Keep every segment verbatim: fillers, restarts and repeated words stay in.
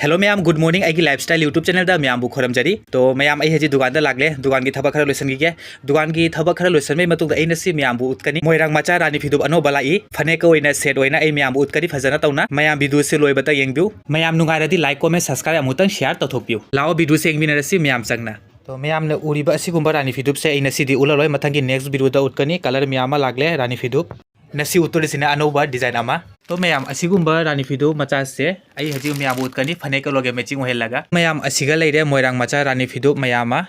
Hello ꯃꯌꯥꯝ, good morning꯫ ꯑꯩꯒꯤ Lifestyle YouTube channelꯗ ꯃꯌꯥꯝꯕꯨ ꯈꯨꯔꯨꯝꯖꯔꯤ꯫ ꯇꯣ ꯃꯌꯥꯝ, ꯑꯩ ꯍꯧꯖꯤꯛ ꯗꯨꯀꯥꯟꯗ ꯂꯥꯛꯂꯦ, ꯗꯨꯀꯥꯟꯒꯤ ꯊꯕꯛ ꯈꯔ ꯂꯣꯏꯁꯤꯟꯈꯤꯒꯦ꯫ ꯗꯨꯀꯥꯟꯒꯤ ꯊꯕꯛ ꯈꯔ ꯂꯣꯏꯁꯤꯟꯕꯒꯤ ꯃꯇꯨꯡꯗ ꯑꯩ ꯉꯁꯤ ꯃꯌꯥꯝꯕꯨ ꯎꯠꯀꯅꯤ ꯃꯣꯏꯔꯥꯡ ꯃꯆꯥ ꯔꯥꯅꯤ ꯐꯤꯗꯨꯞ ꯑꯅꯧꯕ ꯂꯥꯛꯏ꯫ ꯐꯅꯦꯛꯀ ꯑꯣꯏꯅ set ꯑꯣꯏꯅ ꯑꯩ ꯃꯌꯥꯝꯕꯨ ꯎꯠꯀꯅꯤ ꯐꯖꯅ ꯇꯧꯅ꯫ ꯃꯌꯥꯝ videoꯁꯦ ꯂꯣꯏꯕꯇ ꯌꯦꯡꯕꯤꯌꯨ꯫ ꯃꯌꯥꯝ ꯅꯨꯡꯉꯥꯏꯔꯗꯤ like, comment, subscribe ꯑꯃꯨꯛꯇꯪ share ꯇꯧꯊꯣꯛꯄꯤꯌꯨ꯫ ꯂꯥꯛꯑꯣ, videoꯁꯦ ꯌꯦꯡꯃꯤꯟꯅꯔꯁꯤ ꯃꯌꯥꯝ ꯆꯪꯅ꯫ ꯇꯣ ꯃꯌꯥꯝꯅ ꯎꯔꯤꯕ ꯑꯁꯤꯒꯨꯝꯕ ꯔꯥꯅꯤ ꯐꯤꯗꯨꯞꯁꯦ ꯑꯩ ꯉꯁꯤꯗꯤ ꯎꯠꯂꯔꯣꯏ, ꯃꯊꯪꯒꯤ next videoꯗ ꯎꯠꯀꯅꯤ꯫ Colour ꯃꯌꯥꯝ ꯑꯃ ꯂꯥꯛꯂꯦ ꯔꯥꯅꯤ ꯐꯤꯗꯨꯞ꯫ ꯉꯁꯤ ꯎꯠꯇꯣꯔꯤꯁꯤꯅ ꯑꯅꯧꯕ design ꯑꯃ꯫ ꯇꯣ ꯃꯌꯥꯝ, ꯑꯁꯤꯒꯨꯝꯕ ꯔꯥꯅꯤ ꯐꯤꯗꯨꯞ ꯃꯆꯥꯁꯦ ꯑꯩ ꯍꯧꯖꯤꯛ ꯃꯌꯥꯝꯕꯨ ꯎꯠꯀꯅꯤ ꯐꯅꯦꯛꯀ ꯂꯣꯏꯒ matching ꯑꯣꯏꯍꯜꯂꯒ꯫ ꯃꯌꯥꯝ, ꯑꯁꯤꯒ ꯂꯩꯔꯦ ꯃꯣꯏꯔꯥꯡ ꯃꯆꯥ ꯔꯥꯅꯤ ꯐꯤꯗꯨꯞ ꯃꯌꯥꯝ ꯑꯃ꯫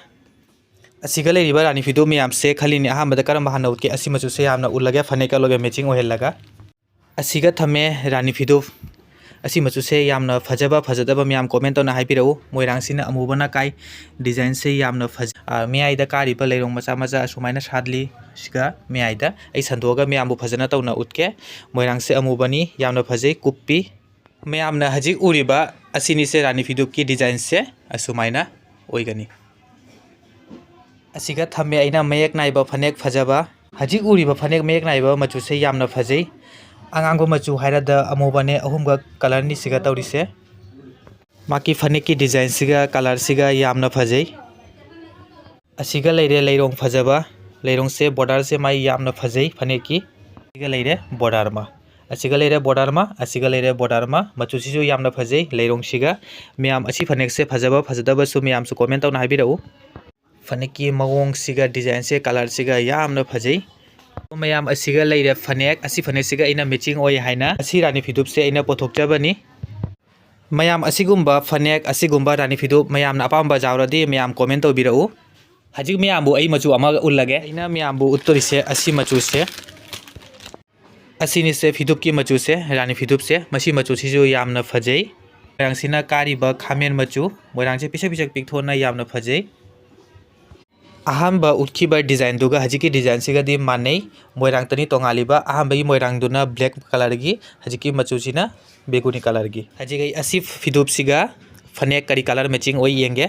ꯑꯁꯤꯒ ꯂꯩꯔꯤꯕ ꯔꯥꯅꯤ ꯐꯤꯗꯨꯞ ꯃꯌꯥꯝꯁꯦ ꯈꯜꯂꯤꯅꯤ꯫ ꯑꯍꯥꯟꯕꯗ ꯀꯔꯝꯕ ꯍꯥꯟꯅ ꯎꯠꯀꯦ? ꯑꯁꯤ ꯃꯆꯨꯁꯦ ꯌꯥꯝꯅ ꯎꯠꯂꯒꯦ ꯐꯅꯦꯛꯀ ꯂꯣꯏꯒ matching ꯑꯣꯏꯍꯜꯂꯒ꯫ ꯑꯁꯤꯒ ꯊꯝꯃꯦ ꯔꯥꯅꯤ ꯐꯤꯗꯨꯞ꯫ ꯑꯁꯤ ꯃꯆꯨꯁꯦ ꯌꯥꯝꯅ ꯐꯖꯕ ꯐꯖꯗꯕ ꯃꯌꯥꯝ comment ꯇꯧꯅ ꯍꯥꯏꯕꯤꯔꯛꯎ꯫ ꯃꯣꯏꯔꯥꯡꯁꯤꯅ ꯑꯃꯨꯕꯅ ꯀꯥꯏ꯫ Designꯁꯦ ꯌꯥꯝꯅ ꯐꯖ-, ꯑ, ꯃꯌꯥꯏꯗ ꯀꯥꯔꯤꯕ ꯂꯩꯔꯣꯡ ꯃꯆꯥ ꯃꯆꯥ ꯑꯁꯨꯃꯥꯏꯅ ꯁꯥꯠꯂꯤ꯫ ꯁꯤꯒ ꯃꯌꯥꯏꯗ ꯑꯩ ꯁꯟꯗꯣꯛꯑꯒ ꯃꯌꯥꯝꯕꯨ ꯐꯖꯅ ꯇꯧꯅ ꯎꯠꯀꯦ꯫ ꯃꯣꯏꯔꯥꯡꯁꯦ ꯑꯃꯨꯕꯅꯤ, ꯌꯥꯝꯅ ꯐꯖꯩ, ꯀꯨꯞꯄꯤ꯫ ꯃꯌꯥꯝꯅ ꯍꯧꯖꯤꯛ ꯎꯔꯤꯕ ꯑꯁꯤꯅꯤꯁꯦ ꯔꯥꯅꯤ ꯐꯤꯗꯨꯞꯀꯤ designꯁꯦ ꯑꯁꯨꯃꯥꯏꯅ ꯑꯣꯏꯒꯅꯤ꯫ ꯑꯁꯤꯒ ꯊꯝꯃꯦ ꯑꯩꯅ ꯃꯌꯦꯛ ꯅꯥꯏꯕ ꯐꯅꯦꯛ ꯐꯖꯕ꯫ ꯍꯧꯖꯤꯛ ꯎꯔꯤꯕ ꯐꯅꯦꯛ ꯃꯌꯦꯛ ꯅꯥꯏꯕ ꯃꯆꯨꯁꯦ ꯌꯥꯝꯅ ꯐꯖꯩ꯫ ꯑꯉꯥꯡꯕ ꯃꯆꯨ ꯍꯥꯏꯔꯗ ꯑꯃꯨꯕꯅꯦ, ꯑꯍꯨꯝꯒ colourꯅꯤ ꯁꯤꯒ ꯇꯧꯔꯤꯁꯦ꯫ ꯃꯥꯒꯤ ꯐꯅꯦꯛꯀꯤ designꯁꯤꯒ colourꯁꯤꯒ ꯌꯥꯝꯅ ꯐꯖꯩ꯫ ꯑꯁꯤꯒ ꯂꯩꯔꯦ ꯂꯩꯔꯣꯡ ꯐꯖꯕ꯫ ꯂꯩꯔꯣꯡꯁꯦ borderꯁꯦ ꯃꯥꯏ ꯌꯥꯝꯅ ꯐꯖꯩ ꯐꯅꯦꯛꯀꯤ꯫ ꯑꯁꯤꯒ ꯂꯩꯔꯦ border ꯑꯃ꯫ ꯑꯁꯤꯒ ꯂꯩꯔꯦ border ꯑꯃ, ꯑꯁꯤꯒ ꯂꯩꯔꯦ border ꯑꯃ꯫ ꯃꯆꯨꯁꯤꯁꯨ ꯌꯥꯝꯅ ꯐꯖꯩ ꯂꯩꯔꯣꯡꯁꯤꯒ꯫ ꯃꯌꯥꯝ, ꯑꯁꯤ ꯐꯅꯦꯛꯁꯦ ꯐꯖꯕ ꯐꯖꯗꯕꯁꯨ ꯃꯌꯥꯝꯁꯨ comment ꯇꯧꯅ ꯍꯥꯏꯕꯤꯔꯛꯎ꯫ ꯐꯅꯦꯛꯀꯤ ꯃꯑꯣꯡꯁꯤꯒ designꯁꯦ colourꯁꯤꯒ ꯌꯥꯝꯅ ꯐꯖꯩ꯫ ꯃꯌꯥꯝ, ꯑꯁꯤꯒ ꯂꯩꯔꯦ ꯐꯅꯦꯛ꯫ ꯑꯁꯤ ꯐꯅꯦꯛꯁꯤꯒ ꯑꯩꯅ matching ꯑꯣꯏ ꯍꯥꯏꯅ ꯑꯁꯤ ꯔꯥꯅꯤ ꯐꯤꯗꯨꯞꯁꯦ ꯑꯩꯅ ꯄꯨꯊꯣꯛꯆꯕꯅꯤ꯫ ꯃꯌꯥꯝ, ꯑꯁꯤꯒꯨꯝꯕ ꯐꯅꯦꯛ, ꯑꯁꯤꯒꯨꯝꯕ ꯔꯥꯅꯤ ꯐꯤꯗꯨꯞ ꯃꯌꯥꯝꯅ ꯑꯄꯥꯝꯕ ꯌꯥꯎꯔꯗꯤ ꯃꯌꯥꯝ comment ꯇꯧꯕꯤꯔꯛꯎ꯫ ꯍꯧꯖꯤꯛ ꯃꯌꯥꯝꯕꯨ ꯑꯩ ꯃꯆꯨ ꯑꯃ ꯎꯠꯂꯒꯦ꯫ ꯑꯩꯅ ꯃꯌꯥꯝꯕꯨ ꯎꯠꯇꯣꯔꯤꯁꯦ ꯑꯁꯤ ꯃꯆꯨꯁꯦ꯫ ꯑꯁꯤꯅꯤꯁꯦ ꯐꯤꯗꯨꯞꯀꯤ ꯃꯆꯨꯁꯦ, ꯔꯥꯅꯤ ꯐꯤꯗꯨꯞꯁꯦ꯫ ꯃꯁꯤ ꯃꯆꯨꯁꯤꯁꯨ ꯌꯥꯝꯅ ꯐꯖꯩ꯫ ꯃꯣꯏꯔꯥꯡꯁꯤꯅ ꯀꯥꯔꯤꯕ ꯈꯥꯃꯦꯟ ꯃꯆꯨ꯫ ꯃꯣꯏꯔꯥꯡꯁꯦ ꯄꯤꯁꯛ ꯄꯤꯁꯛ ꯄꯤꯛꯊꯣꯛꯅ ꯌꯥꯝꯅ ꯐꯖꯩ꯫ ꯑꯍꯥꯟꯕ ꯎꯠꯈꯤꯕ designꯗꯨꯒ ꯍꯧꯖꯤꯛꯀꯤ designꯁꯤꯒꯗꯤ ꯃꯥꯟꯅꯩ꯫ ꯃꯣꯏꯔꯥꯡꯇꯅꯤ ꯇꯣꯉꯥꯜꯂꯤꯕ꯫ ꯑꯍꯥꯟꯕꯒꯤ ꯃꯣꯏꯔꯥꯡꯗꯨꯅ black colourꯒꯤ, ꯍꯧꯖꯤꯛꯀꯤ ꯃꯆꯨꯁꯤꯅ ꯕꯦꯒꯨꯅꯤ colourꯒꯤ꯫ ꯍꯧꯖꯤꯛ ꯑꯩ ꯑꯁꯤ ꯐꯤꯗꯨꯞꯁꯤꯒ ꯐꯅꯦꯛ ꯀꯔꯤ colour matching ꯑꯣꯏ ꯌꯦꯡꯒꯦ꯫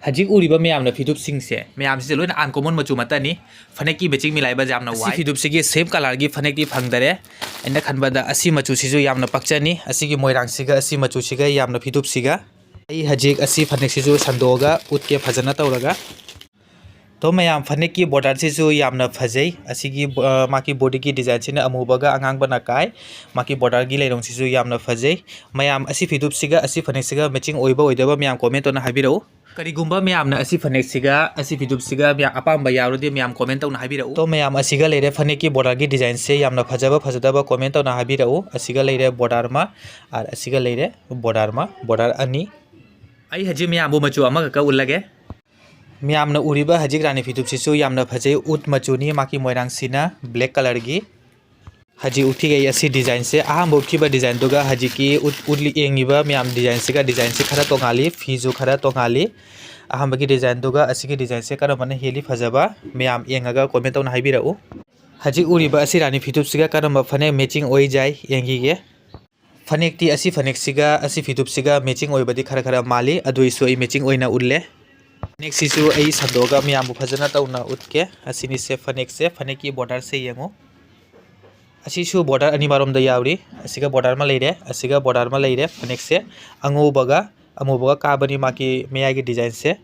ꯍꯧꯖꯤꯛ ꯎꯔꯤꯕ ꯃꯌꯥꯝꯅ ꯐꯤꯗꯨꯞꯁꯤꯡꯁꯦ, ꯃꯌꯥꯝꯁꯤꯁꯨ ꯂꯣꯏꯅ uncommon ꯃꯆꯨ ꯃꯛꯇꯅꯤ꯫ ꯐꯅꯦꯛꯀꯤ matching ꯃꯤꯂꯥꯏꯕꯁꯦ ꯌꯥꯝꯅ ꯑꯁꯤ ꯋꯥꯏ꯫ ꯐꯤꯗꯨꯞꯁꯤꯒꯤ same colourꯒꯤ ꯐꯅꯦꯛꯇꯤ ꯐꯪꯗꯔꯦ꯫ ꯑꯩꯅ ꯈꯟꯕꯗ ꯑꯁꯤ ꯃꯆꯨꯁꯤꯁꯨ ꯌꯥꯝꯅ ꯄꯛꯆꯅꯤ꯫ ꯑꯁꯤꯒꯤ ꯃꯣꯏꯔꯥꯡꯁꯤꯒ ꯑꯁꯤ ꯃꯆꯨꯁꯤꯒ ꯌꯥꯝꯅ ꯐꯤꯗꯨꯞꯁꯤꯒ꯫ ꯑꯩ ꯍꯧꯖꯤꯛ ꯑꯁꯤ ꯐꯅꯦꯛꯁꯤꯁꯨ ꯁꯟꯗꯣꯛꯑꯒ ꯎꯠꯀꯦ ꯐꯖꯅ ꯇꯧꯔꯒ꯫ ꯇꯣ ꯃꯌꯥꯝ, ꯐꯅꯦꯛꯀꯤ borderꯁꯤꯁꯨ ꯌꯥꯝꯅ ꯐꯖꯩ꯫ ꯑꯁꯤꯒꯤ, ꯑ, ꯃꯥꯒꯤ bodyꯒꯤ designꯁꯤꯅ ꯑꯃꯨꯕꯒ ꯑꯉꯥꯡꯕꯅ ꯀꯥꯏ꯫ ꯃꯥꯒꯤ borderꯒꯤ ꯂꯩꯔꯣꯡꯁꯤꯁꯨ ꯌꯥꯝꯅ ꯐꯖꯩ꯫ ꯃꯌꯥꯝ, ꯑꯁꯤ ꯐꯤꯗꯨꯞꯁꯤꯒ ꯑꯁꯤ ꯐꯅꯦꯛꯁꯤꯒ matching ꯑꯣꯏꯕ ꯑꯣꯏꯗꯕ ꯃꯌꯥꯝ comment ꯇꯧꯅ ꯍꯥꯏꯕꯤꯔꯛꯎ꯫ ꯀꯔꯤꯒꯨꯝꯕ ꯃꯌꯥꯝꯅ ꯑꯁꯤ ꯐꯅꯦꯛꯁꯤꯒ ꯑꯁꯤ ꯐꯤꯗꯨꯞꯁꯤꯒ ꯃꯌꯥꯝ ꯑꯄꯥꯝꯕ ꯌꯥꯎꯔꯗꯤ ꯃꯌꯥꯝ comment ꯇꯧꯅ ꯍꯥꯏꯕꯤꯔꯛꯎ꯫ ꯇꯣ ꯃꯌꯥꯝ, ꯑꯁꯤꯒ ꯂꯩꯔꯦ ꯐꯅꯦꯛꯀꯤ borderꯒꯤ designꯁꯦ ꯌꯥꯝꯅ ꯐꯖꯕ ꯐꯖꯗꯕ comment ꯇꯧꯅ ꯍꯥꯏꯕꯤꯔꯛꯎ꯫ ꯑꯁꯤꯒ ꯂꯩꯔꯦ border ꯑꯃ, ꯑꯥ, ꯑꯁꯤꯒ ꯂꯩꯔꯦ border ꯑꯃ, border ꯑꯅꯤ꯫ ꯑꯩ ꯍꯧꯖꯤꯛ ꯃꯌꯥꯝꯕꯨ ꯃꯆꯨ ꯑꯃꯈꯛꯀ ꯎꯠꯂꯒꯦ꯫ ꯃꯌꯥꯝꯅ ꯎꯔꯤꯕ ꯍꯧꯖꯤꯛ ꯔꯥꯅꯤ ꯐꯤꯗꯨꯞꯁꯤꯁꯨ ꯌꯥꯝꯅ ꯐꯖꯩ, ꯎꯠ ꯃꯆꯨꯅꯤ, ꯃꯥꯒꯤ ꯃꯣꯏꯔꯥꯡꯁꯤꯅ black colourꯒꯤ꯫ ꯍꯧꯖꯤꯛ ꯎꯠꯈꯤꯒꯦ ꯑꯁꯤ designꯁꯦ, ꯑꯍꯥꯟꯕ ꯎꯠꯈꯤꯕ designꯗꯨꯒ ꯍꯧꯖꯤꯛꯀꯤ ꯎꯠ-, ꯎꯠꯂꯤ-, ꯌꯦꯡꯉꯤꯕ ꯃꯌꯥꯝ designꯁꯤꯒ designꯁꯦ ꯈꯔ ꯇꯣꯡꯉꯥꯜꯂꯤ, ꯐꯤꯁꯨ ꯈꯔ ꯇꯣꯡꯉꯥꯜꯂꯤ꯫ ꯑꯍꯥꯟꯕꯒꯤ designꯗꯨꯒ ꯑꯁꯤꯒꯤ designꯁꯦ ꯀꯔꯝꯕꯅ ꯍꯦꯜꯂꯤ ꯐꯖꯕ? ꯃꯌꯥꯝ ꯌꯦꯡꯉꯒ comment ꯇꯧꯅ ꯍꯥꯏꯕꯤꯔꯛꯎ꯫ ꯍꯧꯖꯤꯛ ꯎꯔꯤꯕ ꯑꯁꯤ ꯔꯥꯅꯤ ꯐꯤꯗꯨꯞꯁꯤꯒ ꯀꯔꯝꯕ ꯐꯅꯦꯛ matching ꯑꯣꯏ ꯌꯥꯏ ꯌꯦꯡꯈꯤꯒꯦ꯫ ꯐꯅꯦꯛꯇꯤ ꯑꯁꯤ ꯐꯅꯦꯛꯁꯤꯒ ꯑꯁꯤ ꯐꯤꯗꯨꯞꯁꯤꯒ matching ꯑꯣꯏꯕꯗꯤ ꯈꯔ ꯈꯔ ꯃꯥꯜꯂꯤ, ꯑꯗꯨꯏꯁꯨ ꯑꯩ matching ꯑꯣꯏꯅ ꯎꯠꯂꯦ꯫ ꯐꯅꯦꯛꯁꯤꯁꯨ ꯑꯩ ꯁꯟꯗꯣꯛꯑꯒ ꯃꯌꯥꯝꯕꯨ ꯐꯖꯅ ꯇꯧꯅ ꯎꯠꯀꯦ꯫ ꯑꯁꯤꯅꯤꯁꯦ ꯐꯅꯦꯛꯁꯦ, ꯐꯅꯦꯛꯀꯤ borderꯁꯦ ꯌꯦꯡꯉꯨ꯫ ꯑꯁꯤꯁꯨ border ꯑꯅꯤ ꯃꯔꯣꯝꯗ ꯌꯥꯎꯔꯤ꯫ ꯑꯁꯤꯒ border ꯑꯃ ꯂꯩꯔꯦ, ꯑꯁꯤꯒ border ꯑꯃ ꯂꯩꯔꯦ꯫ ꯐꯅꯦꯛꯁꯦ ꯑꯉꯧꯕꯒ ꯑꯃꯨꯕꯒ ꯀꯥꯕꯅꯤ ꯃꯥꯒꯤ ꯃꯌꯥꯏꯒꯤ designꯁꯦ꯫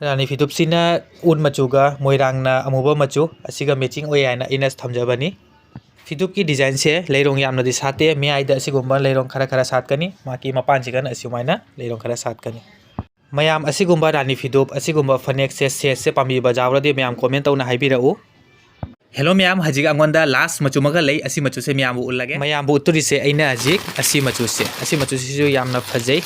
ꯔꯥꯅꯤ ꯐꯤꯗꯨꯞꯁꯤꯅ ꯎꯠ ꯃꯆꯨꯒ ꯃꯣꯏꯔꯥꯡꯅ ꯑꯃꯨꯕ ꯃꯆꯨ, ꯑꯁꯤꯒ matching ꯑꯣꯏ ꯍꯥꯏꯅ ꯑꯩꯅ ꯊꯝꯖꯕꯅꯤ꯫ ꯐꯤꯗꯨꯞꯀꯤ designꯁꯦ ꯂꯩꯔꯣꯡ ꯌꯥꯝꯅꯗꯤ ꯁꯥꯠꯇꯦ, ꯃꯌꯥꯏꯗ ꯑꯁꯤꯒꯨꯝꯕ ꯂꯩꯔꯣꯡ ꯈꯔ ꯈꯔ ꯁꯥꯠꯀꯅꯤ, ꯃꯥꯒꯤ ꯃꯄꯥꯟꯁꯤꯒꯅ ꯑꯁꯨꯃꯥꯏꯅ ꯂꯩꯔꯣꯡ ꯈꯔ ꯁꯥꯠꯀꯅꯤ꯫ ꯃꯌꯥꯝ, ꯑꯁꯤꯒꯨꯝꯕ ꯔꯥꯅꯤ ꯐꯤꯗꯨꯞ, ꯑꯁꯤꯒꯨꯝꯕ ꯐꯅꯦꯛꯁꯦ, setꯁꯦ ꯄꯥꯝꯕꯤꯕ ꯌꯥꯎꯔꯗꯤ ꯃꯌꯥꯝ comment ꯇꯧꯅ ꯍꯥꯏꯕꯤꯔꯛꯎ꯫ Hello ꯃꯌꯥꯝ, ꯍꯧꯖꯤꯛ ꯑꯩꯉꯣꯟꯗ last ꯃꯆꯨ ꯑꯃꯒ ꯂꯩ, ꯑꯁꯤ ꯃꯆꯨꯁꯦ ꯃꯌꯥꯝꯕꯨ ꯎꯠꯂꯒꯦ꯫ ꯃꯌꯥꯝꯕꯨ ꯎꯠꯇꯣꯔꯤꯁꯦ ꯑꯩꯅ ꯍꯧꯖꯤꯛ ꯑꯁꯤ ꯃꯆꯨꯁꯦ, ꯑꯁꯤ ꯃꯆꯨꯁꯤꯁꯨ ꯌꯥꯝꯅ ꯐꯖꯩ꯫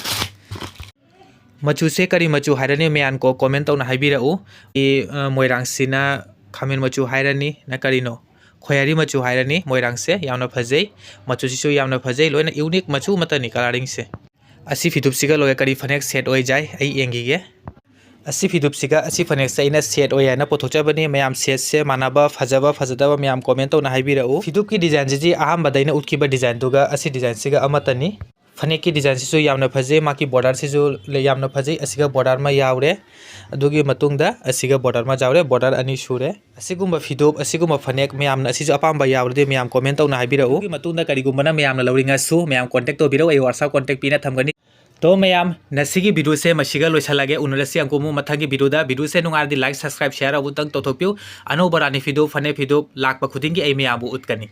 ꯃꯆꯨꯁꯦ ꯀꯔꯤ ꯃꯆꯨ ꯍꯥꯏꯔꯅꯤ ꯃꯌꯥꯝ ꯀꯣ-, comment ꯇꯧꯅ ꯍꯥꯏꯕꯤꯔꯛꯎ꯫ ꯏ, ꯑ, ꯃꯣꯏꯔꯥꯡꯁꯤꯅ ꯈꯥꯃꯦꯟ ꯃꯆꯨ ꯍꯥꯏꯔꯅꯤ, ꯅ ꯀꯔꯤꯅꯣ? ꯈꯣꯏꯍꯥꯔꯤ ꯃꯆꯨ ꯍꯥꯏꯔꯅꯤ꯫ ꯃꯣꯏꯔꯥꯡꯁꯦ ꯌꯥꯝꯅ ꯐꯖꯩ, ꯃꯆꯨꯁꯤꯁꯨ ꯌꯥꯝꯅ ꯐꯖꯩ, ꯂꯣꯏꯅ unique ꯃꯆꯨ ꯑꯃꯠꯇꯅꯤ colouringꯁꯦ꯫ ꯑꯁꯤ ꯐꯤꯗꯨꯞꯁꯤꯒ ꯂꯣꯏꯔꯦ, ꯀꯔꯤ ꯐꯅꯦꯛ set ꯑꯣꯏ ꯌꯥꯏ ꯑꯩ ꯌꯦꯡꯈꯤꯒꯦ꯫ ꯑꯁꯤ ꯐꯤꯗꯨꯞꯁꯤꯒ ꯑꯁꯤ ꯐꯅꯦꯛꯁꯦ ꯑꯩꯅ set ꯑꯣꯏ ꯍꯥꯏꯅ ꯄꯨꯊꯣꯛꯆꯕꯅꯤ꯫ ꯃꯌꯥꯝ setꯁꯦ ꯃꯥꯟꯅꯕ, ꯐꯖꯕ, ꯐꯖꯗꯕ ꯃꯌꯥꯝ comment ꯇꯧꯅ ꯍꯥꯏꯕꯤꯔꯛꯎ꯫ ꯐꯤꯗꯨꯞꯀꯤ designꯁꯤꯗꯤ ꯑꯍꯥꯟꯕꯗ ꯑꯩꯅ ꯎꯠꯈꯤꯕ designꯗꯨꯒ ꯑꯁꯤ designꯁꯤꯒ ꯑꯃꯠꯇꯅꯤ꯫ ꯐꯅꯦꯛꯀꯤ ꯗꯤꯖꯥꯏꯟꯁꯤꯁꯨ ꯌꯥꯝꯅ ꯐꯖꯩ, ꯃꯥꯒꯤ ꯕꯣꯔꯗꯔꯁꯤꯁꯨ ꯂꯩ-, ꯌꯥꯝꯅ ꯐꯖꯩ꯫ ꯑꯁꯤꯒ ꯕꯣꯔꯗꯔ ꯑꯃ ꯌꯥꯎꯔꯦ, ꯑꯗꯨꯒꯤ ꯃꯇꯨꯡꯗ ꯑꯁꯤꯒ ꯕꯣꯔꯗꯔ ꯑꯃ ꯌꯥꯎꯔꯦ, ꯕꯣꯔꯗꯔ ꯑꯅꯤ ꯁꯨꯔꯦ꯫ ꯑꯁꯤꯒꯨꯝꯕ ꯐꯤꯗꯣꯞ, ꯑꯁꯤꯒꯨꯝꯕ ꯐꯅꯦꯛ ꯃꯌꯥꯝꯅ ꯑꯁꯤꯁꯨ ꯑꯄꯥꯝꯕ ꯌꯥꯎꯔꯗꯤ ꯃꯌꯥꯝ ꯀꯣꯃꯦꯟ ꯇꯧꯅ ꯍꯥꯏꯕꯤꯔꯛꯎ꯫ ꯑꯗꯨꯒꯤ ꯃꯇꯨꯡꯗ ꯀꯔꯤꯒꯨꯝꯕ ꯅꯪ ꯃꯌꯥꯝꯅ ꯂꯧꯅꯤꯡꯉꯁꯨ ꯃꯌꯥꯝ ꯀꯣꯟꯇꯦꯛ ꯇꯧꯕꯤꯔꯛꯎ, ꯑꯩ WhatsApp ꯀꯣꯟꯇꯦꯛ ꯄꯤꯅ ꯊꯝꯒꯅꯤ꯫ ꯇꯣ ꯃꯌꯥꯝ, ꯉꯁꯤꯒꯤ ꯚꯤꯗꯤꯑꯣꯁꯦ ꯃꯁꯤꯒ ꯂꯣꯏꯁꯤꯜꯂꯒꯦ꯫ ꯎꯅꯔꯁꯤ ꯑꯃꯨꯛ ꯃꯊꯪꯒꯤ ꯚꯤꯗꯤꯑꯣꯗ꯫ ꯚꯤꯗꯤꯑꯣꯁꯦ ꯅꯨꯡꯉꯥꯏꯔꯗꯤ like, subscribe, share ꯑꯃꯨꯛꯇꯪ ꯇꯧꯊꯣꯛꯄꯤꯌꯨ꯫ ꯑꯅꯧꯕ ꯔꯥꯅꯤ ꯐꯤꯗꯣꯞ, ꯐꯅꯦꯛ ꯐꯤꯗꯣꯞ ꯂꯥꯛꯄ ꯈꯨꯗꯤꯡꯒꯤ ꯑꯩ ꯃꯌꯥꯝꯕꯨ ꯎꯠꯀꯅꯤ꯫